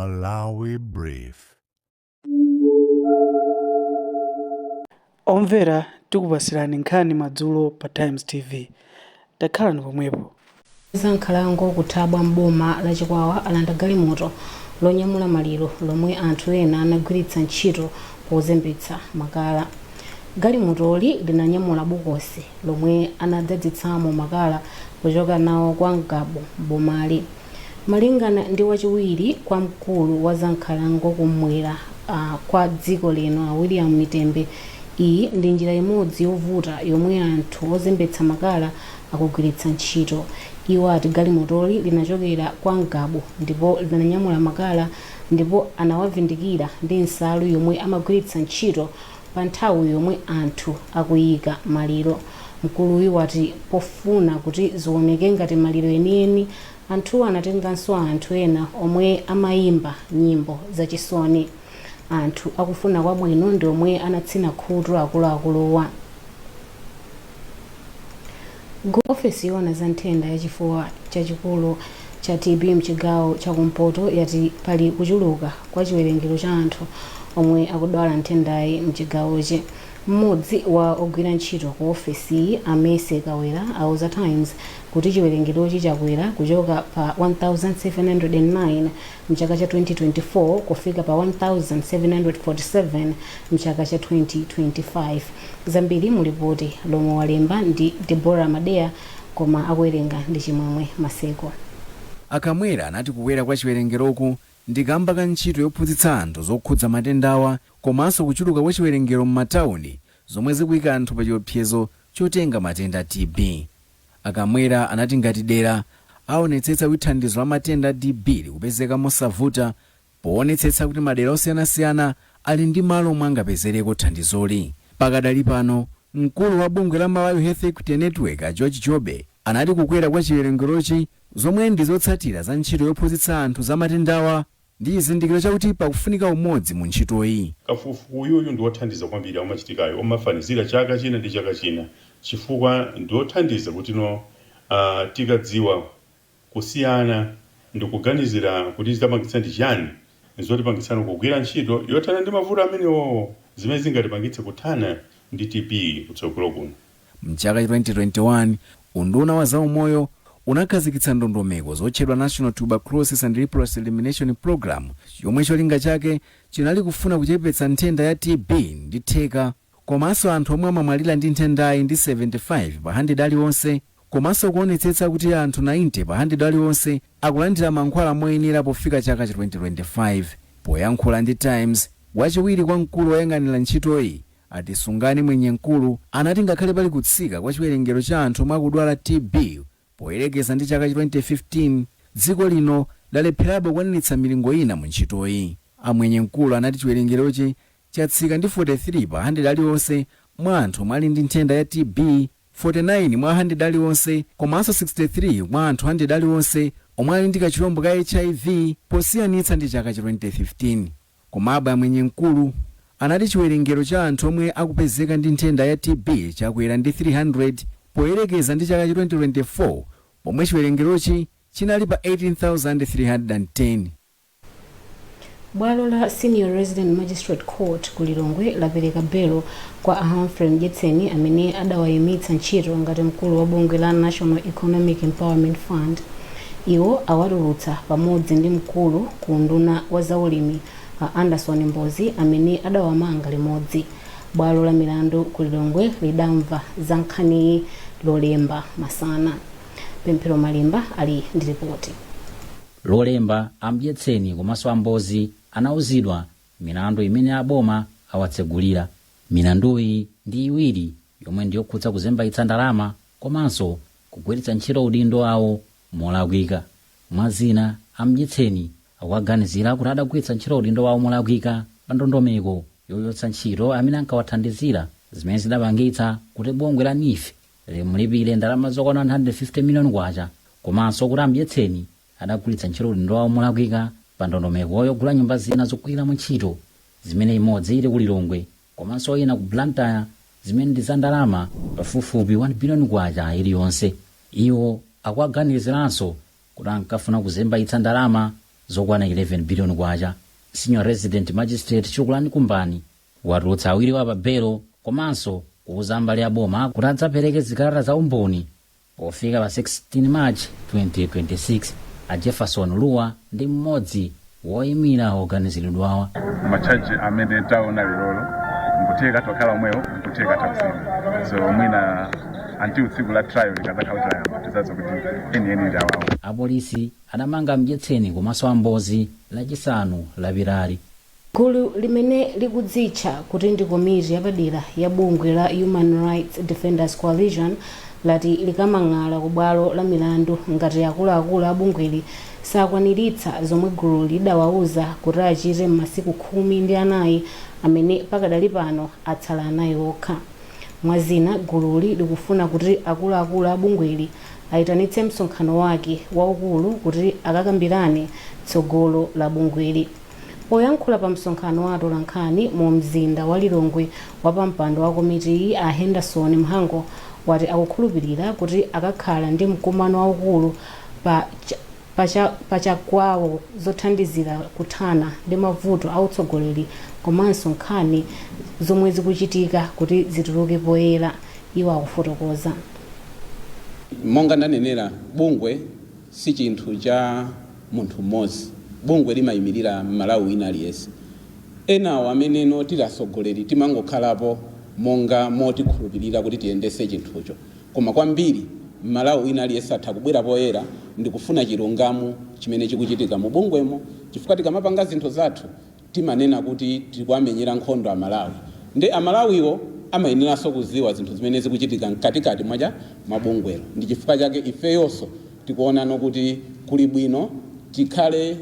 Malawi Brief. Omvera, tikupasirani nkhani madzulo pa Times TV. Takhalani pomwepo. Za nkhalango ku Thabwa m'boma la Chikwawa alanda galimoto lonyamula maliro lomwe anthu ena anagwiritsa ntchito pozembetsa makala. Galimotoli linanyamula bokosi lomwe anadzadzitsamo makala kuchoka nawo kwa Ngabu m'bomali. Malingana ndi wachiwiri kwa mkulu wa za nkhalango kum'mwera kwa dziko lino a William Mitembe, iyi ndi njira imodzi yovuta yomwe anthu ozembetsa makala akugwiritsa ntchito. Iwo ati galimotoli linachokera kwa Ngabu ndipo linanyamula makala ndipo anawavindikira ndi nsalu yomwe amagwiritsa ntchito pa nthawi yomwe anthu akuyika maliro. Mkuluyu wati pofuna kuti zioneke ngati maliro enieni, anthuwo anatenganso anthu ena omwe amayimba nyimbo zachisoni. Anthu akufuna kwabwino ndi omwe anatsina khutu akuluakuluwa. Ofesi yoona za nthenda ya chifuwa chachikulu cha TB mchigawo chakumpoto yati pali kuchuluka kwa chiwerengero cha anthu omwe akudwala nthendayi mchigawochi. Mmodzi wa ogwira ntchito ku ofesiyi, a Mercy Kawera, auza Times kuti chiwerengerochi chakwera kuchoka pa 1709 mchaka cha 2024 kufika pa 1747 mchaka cha 2025. Zambiri mulipoti lomwe walemba ndi Deborah Madeya, koma akuwerenga ndi Chimwemwe Maseko. A Kamwera anati kukwera kwa chiwerengeroku ndi kamba ka ntchito yophunzitsa anthu zokhudza matendawa komanso kuchuluka kwa chiwerengero m'matawuni, zomwe zikuyika anthu pa chiopsezo chotenga matenda a TB. A Kamwera anati ngati dera, aonetsetsa kuti thandizo la matenda a TB likupezeka mosavuta poonetsetsa kuti madera osiyanasiyana ali ndi malo omwe angapezereko thandizoli. Pakadali pano, mkulu wa bungwe la Malawi Health Equity Network, a George Jobe, anati kukwera kwa chiwerengerochi, zomwe ndi zotsatira za ntchito yophunzitsa anthu za matendawa, ndi chizindikiro chakuti pakufunika umodzi mu ntchitoyi. Kafukufuku uyuyu ndi wothandiza kwambiri amachitikayo, omafanizira chaka china ndi chaka china, chifukwa ndi wothandiza kuti no tikadziwa kusiyana ndikuganizira kuti zitapangitsa ndi chani, nzotipangitsana kugwira ntchito yothana ndi mavuto amenewo, zimene zingatipangitse kuthana ndi TB kutsogolo kuno. Mchaka cha 2021, unduna wa zaumoyo unakhazikitsa ndondomeko zotchedwa National Tuberculosis and Leprosy Elimination Program, yomwe cholinga chake chinali kufuna kuchepetsa nthenda ya TB ndi theka, komanso anthu omwe amamwalira ndi nthendayi ndi 75 pa 100 aliwonse, komanso kuonetsetsa kuti anthu 90 pa 100 aliwonse akulandira mankhwala moyenera pofika chaka cha 2025. Poyankhula ndi Times, wachiwiri kwa mkulu woyang'anira ntchitoyi, a Tisungane Mwenyenkulu, anati ngakhale pali kutsika kwa chiwerengero cha anthu omwe akudwala TB poyerekeza ndi chaka cha 2015, dziko lino lalepherabe kukwaniritsa milingo ina mu ntchitoyi. A Mwenyenkulu anati chiwerengerochi chatsika ndi 43 pa 100 aliwonse mwa anthu omwe ali ndi nthenda ya TB, 49 mwa 100 aliwonse, komanso 63 mwa anthu 100 aliwonse omwe ali ndi kachilombo ka HIV posiyanitsa ndi chaka cha 2015. Komabe, a Mwenyenkulu anati chiwerengero cha anthu omwe akupezeka ndi nthenda ya TB chakwera ndi 300 poyerekeza ndi chaka cha 2024, pomwe chiwerengerochi chinali pa 18,310. Bwalo la Senior Resident Magistrate Court ku Lilongwe lapereka belo kwa a Humphrey Mdyetseni amene adawayimitsa ntchito ngati mkulu wa bungwe la National Economic Empowerment Fund. Iwo awatulutsa pamodzi ndi mkulu ku unduna wa zaulimi a Anderson Mbozi amene adawamanga limodzi. Bwalo la milandu ku Lilongwe lidamva za nkhaniyi Lolemba masana. Pemphero Malimba ali ndi ripoti. Lolemba, a Mdyetseni komanso a Mbozi anauzidwa milandu imene aboma awatsegulira. Milanduyi ndi iwiri, yomwe ndiyokhudza kuzembaitsa ndalama komanso kugwiritsa ntchito udindo awo molakwika. Mwa zina, a Mdyetseni akuwaganizira kuti adagwiritsa ntchito udindo wawo molakwika pa ndondomeko yochotsa ntchito amene ankawathandizira, zimene zidapangitsa kuti bungwe la NEEF limulipire ndalama zokwana 150 miliyoni kwacha, komanso kuti a Mdyetseni adagwiritsa ntchito udindo wawo molakwika pa ndondomeko yogula nyumba zina zogwiriramo ntchito, zimene imodzi ili ku Lilongwe komanso ina ku Blantyre, zimene ndi za ndalama pafupifupi 1 biliyoni kwacha iliyonse. Iwo akuwaganiziranso kuti ankafuna kuzembaitsa ndalama zokwana 11 biliyoni kwacha. Senior Resident Magistrate Chukulani Kumbani watulutsa awiriwa pa belo komanso kuuza mbali ya boma kuti adzapereke zikalata za umboni pofika pa 16 March 2026. A Jefferson Luwa ndi mmodzi woyimira oganiziridwawa. Ma charge amene taona lerolo, nkutheka twakhala omwewo, nkutheka takusintha, so mwina until tsiku la trial likadzakhala tayamba tizadziwa kuti enieni ndi awawo. Apolisi adamanga Mdyetseni komanso Ambozi Lachisanu lapitali. Gulu limene likudzitcha kuti ndi komiti yapadera ya bungwe la Human Rights Defenders Coalition lati likamang'ala ku bwalo la milandu ngati akuluakulu a bungweli sakwaniritsa zomwe gulu lidawauza kuti achite m'masiku 14 amene pakadali pano atsala 4 okha. Mwazina, gululi likufuna kuti akuluakulu a bungweli ayitanitse msonkhano wake waukulu kuti akakambirane tsogolo la bungweli. Poyankhula pa msonkhano wa atolankhani mu mzinda wa Lilongwe, wapampando wa komitiyi a Henderson Mhango wati akukhulupirira kuti akakhala ndi mkumano waukulu pa pachakwawo zothandizira kuthana ndi mavuto autsogoleri komanso nkhani zomwe zikuchitika kuti zituluke poyera. Iwo akufotokoza. Monga ndanenera, bungwe si chinthu cha munthu mmodzi. Bungwe limayimirira Malawi wina aliyense. Enawo ameneno tili atsogoleri timangokhalapo monga motikhulupirira kuti tiyendese chinthucho, koma kwambiri Malawi wina aliyense atha kubwera poyera ndikufuna chilungamo chimene chikuchitika mu bungwemo, chifukwa tikamapanga zinthu zathu timanena kuti tikuamenyera nkhondo Amalawi, ndi Amalawiwo amayeneranso kuziwa zinthu zimene zikuchitika mkatikati mwacha mwa bungwelo. Ndi chifukwa chake ifeyonso tikuonano kuti kuli bwino tikhale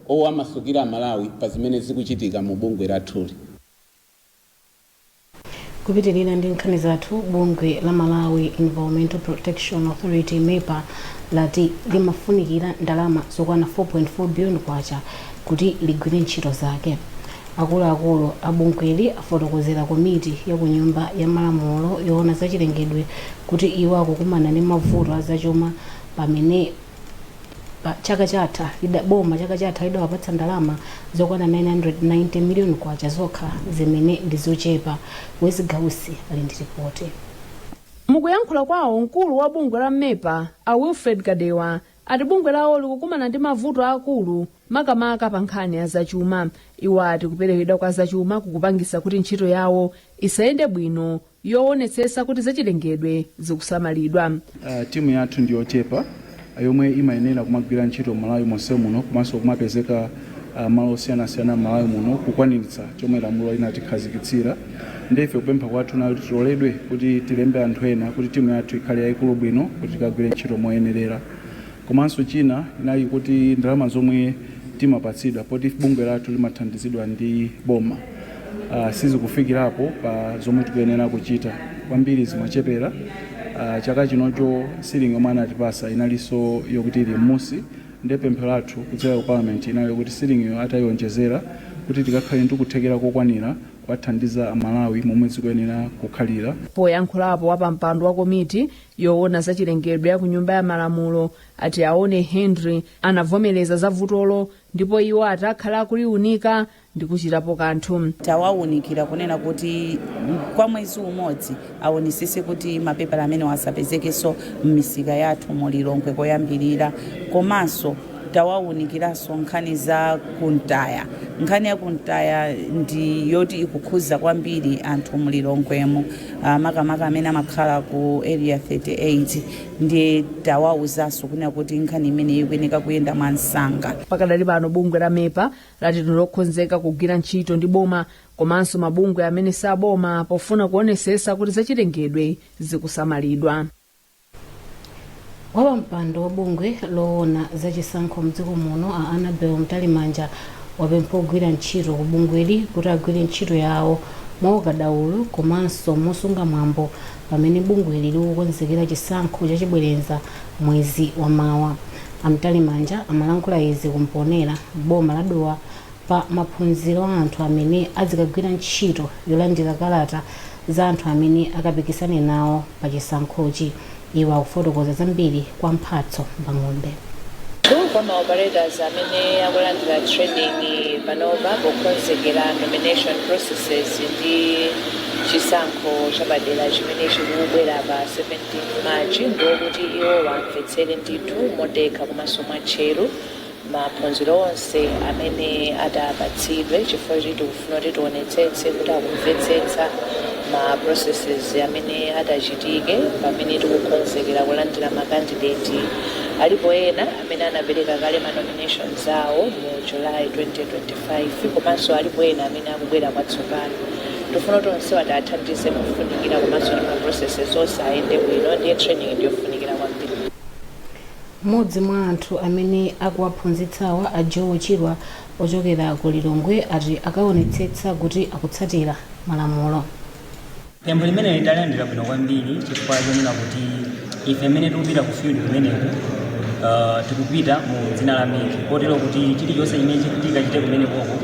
owamasukira Amalawi pa zimene zikuchitika mu bungwe lathuli. Kupitirira ndi nkhani zathu, bungwe la Malawi Environmental Protection Authority, MEPA, lati limafunikira ndalama zokwana 4.4 billion kwacha kuti ligwire ntchito zake. Akuluakulu a bungweli afotokozera komiti ya ku Nyumba ya Malamulo yoona zachilengedwe kuti iwo akukumana ndi mavuto azachuma pamene pa chaka chatha boma chaka chatha lidawapatsa ndalama zokwana 990 million kwacha zokha, zimene ndi zochepa. Wezigausi ali ndi ripoti. Mukuyankhula kwawo, mkulu wa bungwe la MEPA a Wilfred Kadewa ati bungwe lawo likukumana ndi mavuto akulu, makamaka pa nkhani ya zachuma. Iwo ati kuperekedwa kwa zachuma kukupangisa kuti ntchito yawo isayende bwino yoonetsetsa kuti zachilengedwe zikusamalidwa. Timu yathu ndi yochepa yomwe imayenera kumagwira ntchito m'Malawi monse muno komanso kumapezeka malo osiyanasiyana m'Malawi muno kukwaniritsa chomwe lamulo linatikhazikitsira. Ndife kupempha kwathu nayo tiloledwe kuti tilembe anthu ena kuti timu yathu ikhale yayikulu bwino kuti tikagwire ntchito moyenerera. Komanso china inali kuti ndalama zomwe timapatsidwa, poti bungwe lathu limathandizidwa ndi boma, sizikufikirapo pa zomwe tikuyenera kuchita. Kwambiri zimachepera. Chaka chinocho ceiling yomwe anatipasa inalinso yokuti ili m'musi, ndi pempho lathu kudzera ku Parliament inali yokuti ceiling iyo atayionjezera kuti tikakhale ndi kuthekera kokwanira kuwathandiza Amalawi momwe zikuyenera kukhalira. Poyankhulapo, wapampando wa komiti yoona zachilengedwe ya ku Nyumba ya Malamulo ati Aone Henry anavomereza za vutolo, ndipo iwo ati akhala akuliunika ndi kuchitapo kanthu. Tawawunikira kunena kuti kwa mwezi umodzi aonesese kuti mapepala amene asapezekenso m'misika yathu mu Lilongwe koyambirira. Komanso tawawunikiranso nkhani za kuntaya. Nkhani ya kuntaya ndi yoti ikukhuza kwambiri anthu mu Lilongwemo, makamaka amene amakhala ku Area 38, ndiye tawawuzanso kunena kuti nkhani imeneyi ikuyeneka kuyenda mwansanga. Pakadali pano, bungwe la MEPA lati lokonzeka kugwira ntchito ndi boma komanso mabungwe amene saboma pofuna kuonesesa kuti zachilengedwe zikusamalidwa. Wapampando wa bungwe loona zachisankho mdziko muno a Annabel Mtalimanja wapempha ogwira ntchito ku bungweli kuti agwire ntchito yawo mwaukadaulo komanso mosunga mwambo pamene bungweli likukonzekera chisankho chachibwereza mwezi wamawa. Amtalimanja amalankhula izi kumponera boma la Dowa pa maphunziro a anthu amene azikagwira ntchito yolandira kalata za anthu amene akapikisane nawo pa chisankhochi. Iwo akufotokoza zambiri kwa Mphatso Mbang'ombe. Kwa ma operators amene akulandira training panopa pokonzekera nomination processes ndi chisankho chapadera chimene chikubwera pa 17 March, ndiokuti iwo amvetsere ndithu modekha komanso mwatcheru maphunziro onse amene atapatsidwe, chifukwa choti tikufuna kuti tionetsetse kuti akumvetsetsa ma processes amene atachitike pamene tikukonzekera kulandira makandidate. Alipo ena amene anapereka kale ma nominations awo mu July 2025, komanso alipo ena amene akubwera kwatsopano. Tifuna kuti onsewa tiathandize mofunikira komanso ndi ma processes onse ayende bwino, ndiye training ndiyofunikira kwambiri. Mmodzi mwa anthu amene akuwaphunzitsawa, a Joe Chirwa ochokera ku Lilongwe, ati akaonetsetsa kuti akutsatira malamulo. Pempho limene talandira bwino kwambiri, chifukwa chonena kuti ife amene tikupita ku field kumeneku tikupita mu dzina la MEC, kotero kuti chilichonse chimene tikachite kumenekoko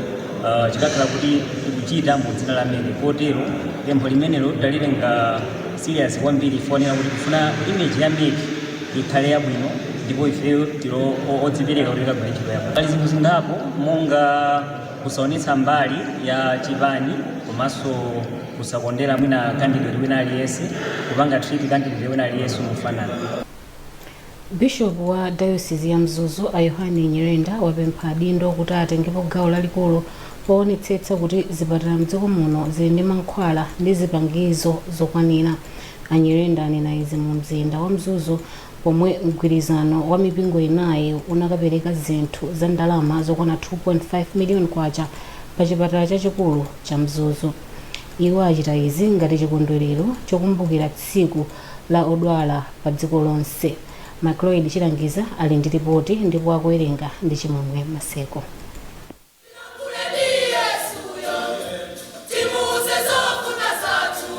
chikakhala kuti tikuchita mu dzina la MEC. Kotero pempho limenelo talitenga serious kwambiri, fonera kuti kufuna image ya MEC ikhale yabwino, ndipo ifeyo tilo odzipereka kuti tikagwire ntchito yabwino. Pali zinthu zingapo monga kusaonetsa mbali ya chipani, komanso kusakondera mwina candidate wina aliyense, kupanga treat candidate wina aliyense mofanana. Bishop wa diocese ya Mzuzu, a Yohane Nyirenda, wapempha adindo kuti atengepo gawo lalikulu poonetsetsa kuti zipatala mdziko muno zili ndi mankhwala ndi zipangizo zokwanira. A Nyirenda anena izi mu mzinda wa Mzuzu pomwe mgwirizano wa mipingo inayi unakapereka zinthu za ndalama zokwana 2.5 miliyoni kwacha pa chipatala chachikulu cha Mzuzu. Iwo achita izi ngati chikondwerero chokumbukira tsiku la odwala pa dziko lonse. Macloid Chilangiza ali ndi ripoti ndipo akuwerenga ndi Chimwemwe Maseko. Timuze zofuna zathu,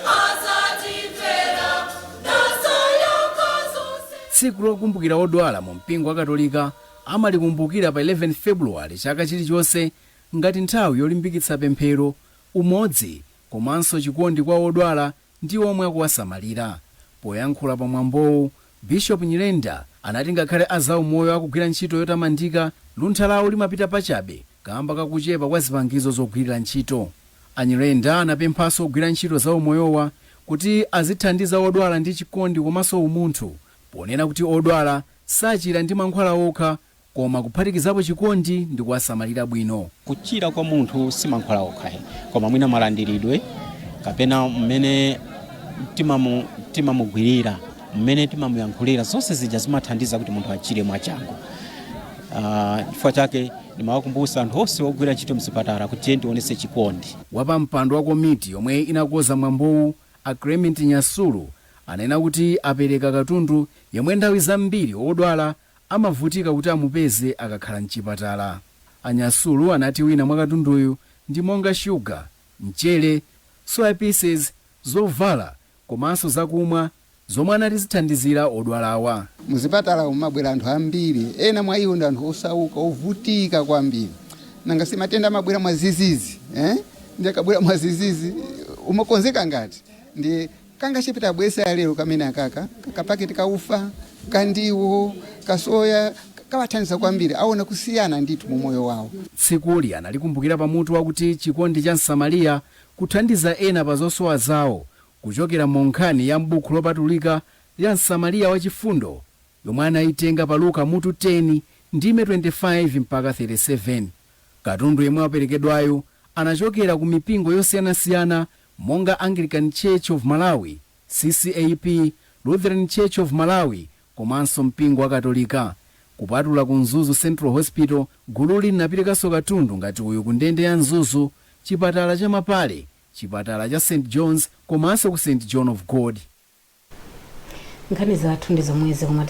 azatimvera nasoyoko zonse. Tsiku lokumbukira odwala mu mpingo wa Katolika amalikumbukira pa 11 Februwale chaka chilichonse ngati nthawi yolimbikitsa pemphero, umodzi komanso chikondi kwa odwala ndi omwe akuwasamalira. Poyankhula pamwambowu, Bishop Nyirenda anati ngakhale azaumoyo akugwira ntchito yotamandika, luntha lawo limapita pachabe kamba kakuchepa kwa zipangizo zogwirira ntchito. Anyirenda anapemphanso ogwira ntchito zaumoyowa kuti azithandiza odwala ndi chikondi komanso umunthu, ponena kuti odwala sachira ndi mankhwala okha, koma kuphatikizapo chikondi ndi kuwasamalira bwino. Kuchira kwa munthu si mankhwala okha, koma mwina malandiridwe kapena mmene timamugwirira, mmene timamuyankhulira, zonse zija zimathandiza kuti munthu achire mwachangu. Chifukwa chake ndimawakumbutsa anthu onse ogwira ntchito mzipatala kuti tiye tionetse chikondi. Wapampando wa komiti yomwe inakonza mwambowu, a Clement Nyasulu, anena kuti apereka katundu yemwe nthawi zambiri odwala amavutika kuti amupeze akakhala mchipatala. Anyasulu anati wina mwa katunduyu ndi monga shuga, mchere, soya pieces, zovala komanso zakumwa zomwe anati zithandizira odwalawa. Muzipatala mumabwera anthu ambiri, ena mwa iwo ndi anthu osauka, ovutika kwambiri. Nanga si matenda amabwera mwazizizi, eh? Ndi akabwera mwazizizi umakonzeka ngati ndi kangachepeta bwesa lero kamene akaka kapaketi kaufa, kandiwo, kasoya kawathandiza kwambiri, aona kusiyana ndithu mu moyo wawo. Tsikuli analikumbukira pamutu wakuti "Chikondi cha Msamariya, kuthandiza ena pa zosowa zawo", kuchokera mu nkhani ya m'buku lopatulika ya Msamariya wachifundo yomwe anayitenga pa Luka mutu 10 ndime 25 mpaka 37. Katundu yemwe waperekedwayo anachokera ku mipingo yosiyanasiyana monga Anglican Church of Malawi, CCAP, Lutheran Church of Malawi komanso mpingo wa Katolika. Kupatula ku Mzuzu Central Hospital, gululi linaperekanso katundu ngati uyu ku ndende ya Mzuzu, chipatala cha Mapale, chipatala cha St Johns komanso ku St John of God. Nkhani zathu ndi zomwezi, koma